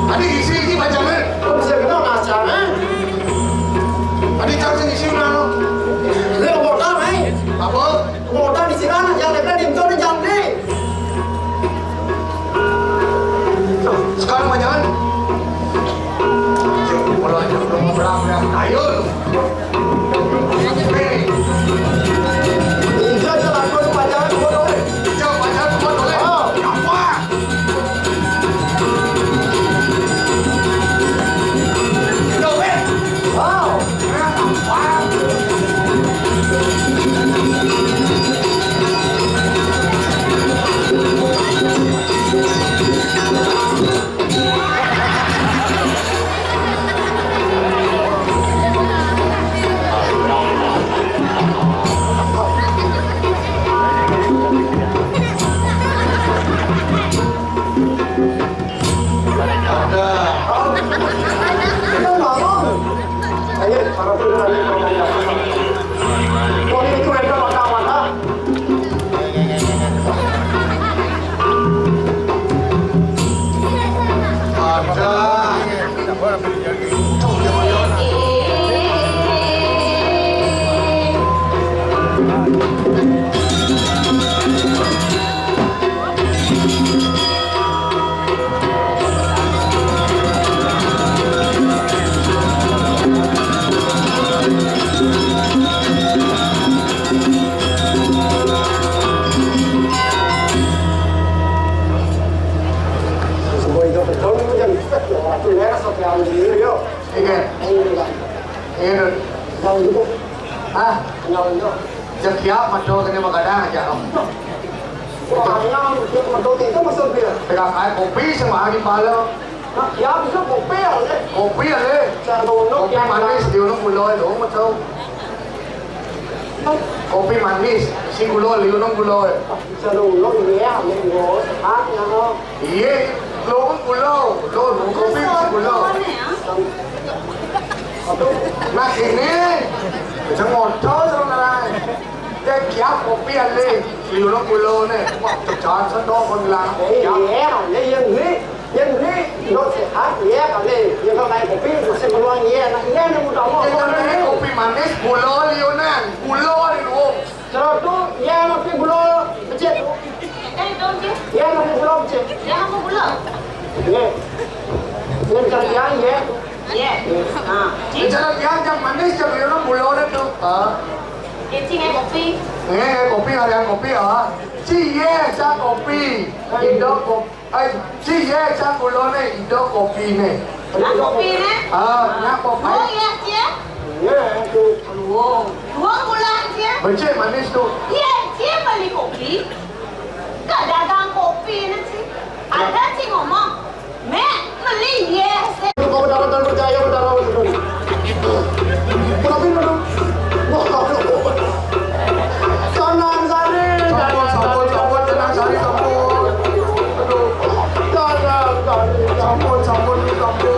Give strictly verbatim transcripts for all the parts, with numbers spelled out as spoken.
Adi isi, isi bacaan, eh? Kok bisa kenal ngasal, eh? Adi cang sing isi mana? Ini kebotan, eh? Apa? Kebotan di sini, jangan deh, di itu, jangan deh. Sekarang bacaan. Kalau aja belum berang, ayo. Ingat. Ingat. Hah? Jek kiap mata kena magadang aja. Wah, yang dia mata itu maksud dia. Tengah kayak kopi sama hari malam. Nah, ya, bisa kopi ya, Le? Kopi ya, Le? Jangan dulu, kopi ya, manis, dia orang gula, dia orang macam. Kopi manis, sing gula, dia orang gula. Bisa dulu, iya, Le, gua sehat, ya, lo. Iya, lo orang gula, lo, lo kopi sing gula. Nah, ini, jangan ngotot, saudara. Jek kiap kopi ale, liuno kulo ne. Wah, jajan sendok kon bilang. Eh, kiap. Iya, iya, iya, ini. Yang ini, lo sehat, iya, kali. Yang kau naik kopi, masih meluang, iya. Nah, iya, ini mudah mau. Yang kau naik kopi manis, gula liunan, gula di luar. Cerotu, iya, kopi gula becik. Eh, itu, Cik. Iya, kopi gula becik. Iya, aku gula. Iya. Yang kerja, iya. Iya. Nah. Bicara dia yang manis, yang liunan gula ne tuh. Ah. Cing, eh, kopi. Eh, kopi, harian kopi, ah. Ci ye, sa kopi. Indo kopi. Ai, ci ye, sa gula ne, indo kopi ne. Nak kopi ne? Ah, nak kopi. Oh, iya, ci ye. Iya, tu. Luong. Luong gula, ci ye. Becik manis tu. Iya, ci ye beli kopi. Kak dagang kopi ne, ci. Ada, ci, ngomong. Mek, meli ye. Kau dapat dan percaya, kau dapat. Tapi mana? Wah, kanan sari. Sampun, sampun, sampun, tenang sari, sampun. Aduh. Kanan sari. Sampun, sampun, sampun.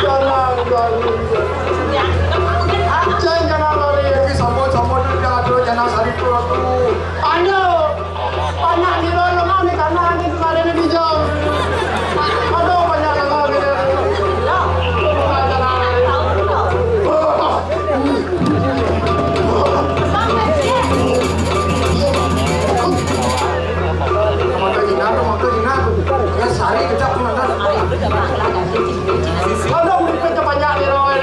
Kanan sari. Ceng, kanan sari. Iki sampun, sampun, tenang sari, aduh. Ayo. Banyak di dalam ni, kanan ni, kemarin ni bijak. Aduh, banyak lama kita. Mata jinak tu, mata jinak tu. Yang sari kejap tu, mata. Aduh, banyak di dalam ni.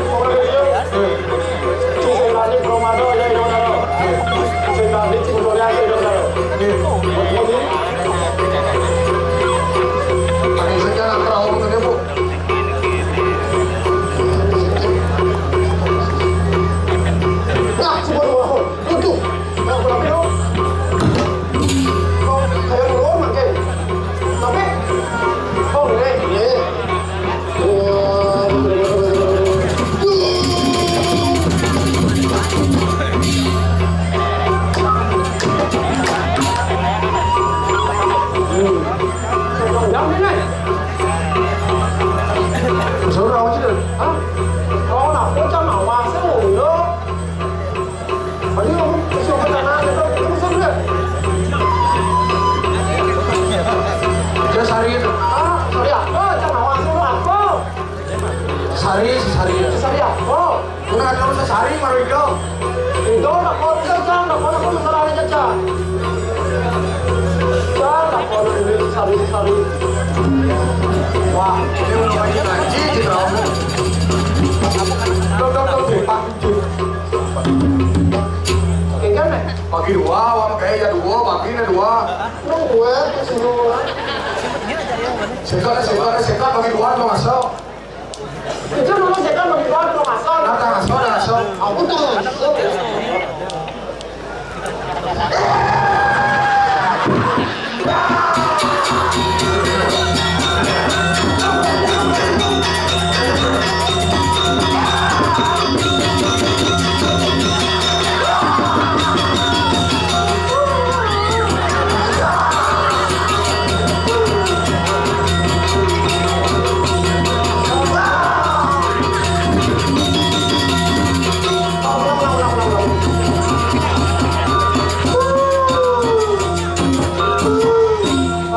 Sari itu. Sari apa? Sari, sari. Sari apa? Kuna ada sesari, Marido. Itu nak kau cecah, nak kau nak kau salah cecah. Cecah, nak kau nak ini sesari, sesari. Wah, ini udah banyak ngaji, gitu. Dok, dok, dok, dok, Pak. Oke, kan, Nek? Bagi dua, wah, kayak ya dua, bagi ini dua. Nunggu ya, ke sini. Sekat, sekat, sekat, bagi dua, dua masuk. Itu dulu saya kan bagi dua, dua masuk. Datang masuk, datang masuk. Aku tuh.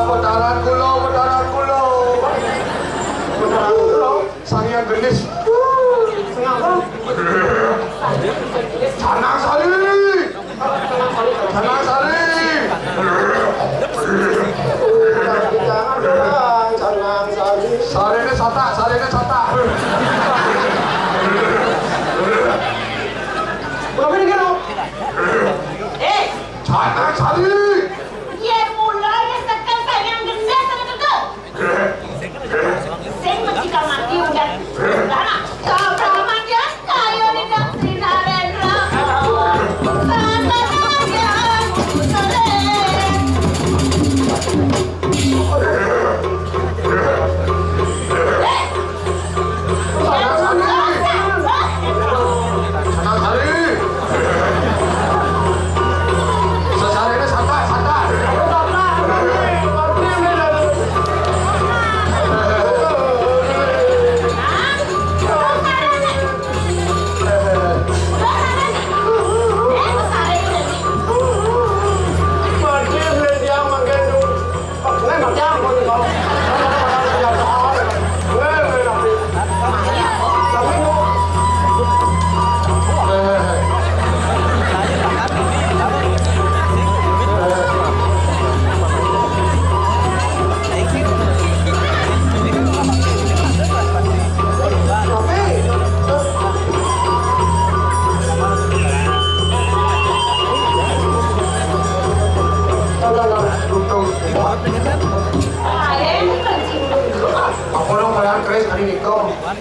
Putaran kulo, putaran kulo. Putaran kulo. Sangiang Genis. Sangiang apa? Canang Sari. Canang Sari. Jangan bilang Canang Sari. Sari ini satak, sari ini satak. Berapa ini, Gero? Eh, Canang Sari. Yen mula ya sekel Sangiang Genis, sangiang Genis. Sing becikal mati udan. Lah, nak, kapramadyan kaya nindak Sri Narendra. Kapramadyan sore. Sesarene sapa?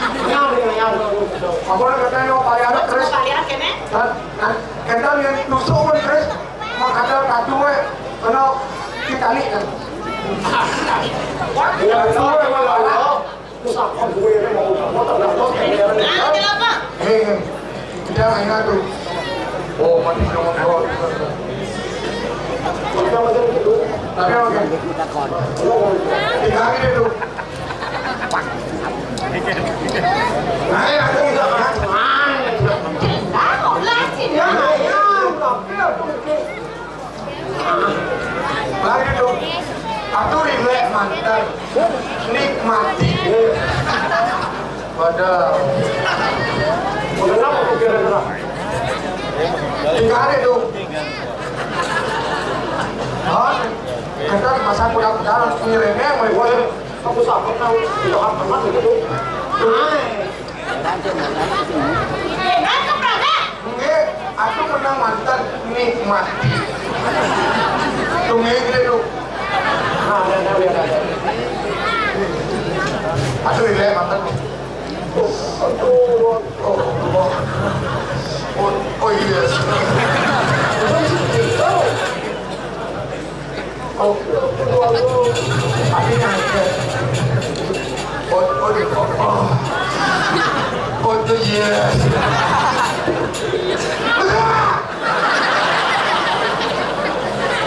Apa nak kata yang paling ada, Chris? Paling ada kene? Kan, kan, kita ni tusuk pun, Chris. Mak kata katu, eh, kena kita ni kan. Ya, itu, eh, malah. Tusuk pun gue ni mau motor dah bos. Ah, kenapa? Eh, eh. Kita ingat tu. Oh, mati sama kau. Tapi okey. Tiga hari tu. Nah, ya, aku juga kan. Lagi tu. Aku relax mantan. Nikmati. Padahal. Padahal aku kira-kira. Tiga hari tu. Hah? Kita masa aku dah jalan sendiri, memang boleh. Aku sanggup tahu, itu hak teman gitu. Nggih, aku menang mantan nikmati. Tunggu gitu. Nah, ada, ada, ada. Aku relax mantan. Oh, oh, oh, oh, oh, yes. Oh, oh, oh, oh. Tapi nyangkut. Oh, oh, oh, oh. Oh, oh, yes.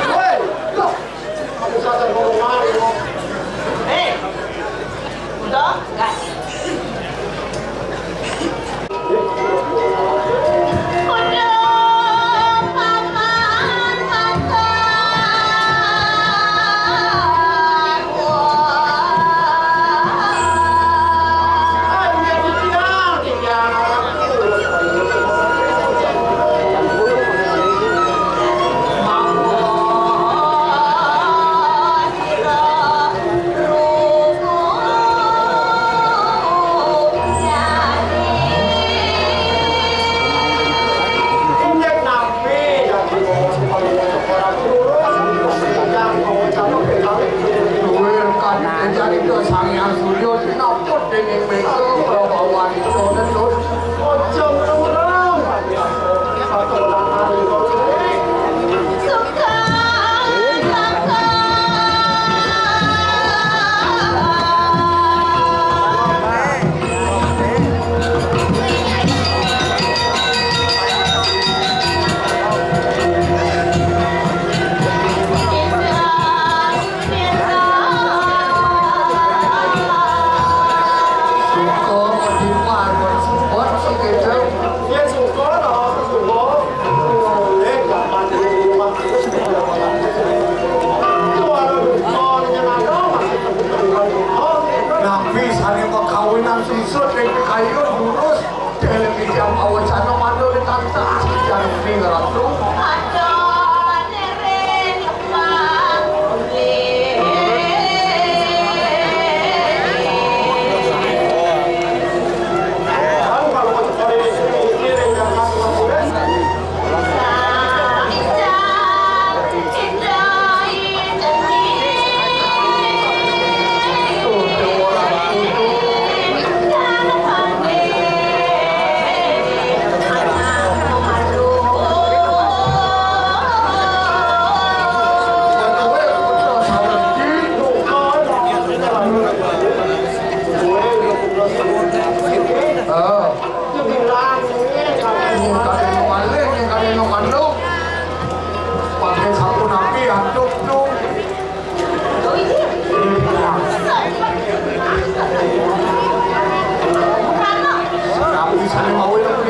Woi, loh. Aku sadar mau kemari, loh. Eh, udah, enggak. Aduh, pakai sabun api, aduh, tuh. Tapi saya mau itu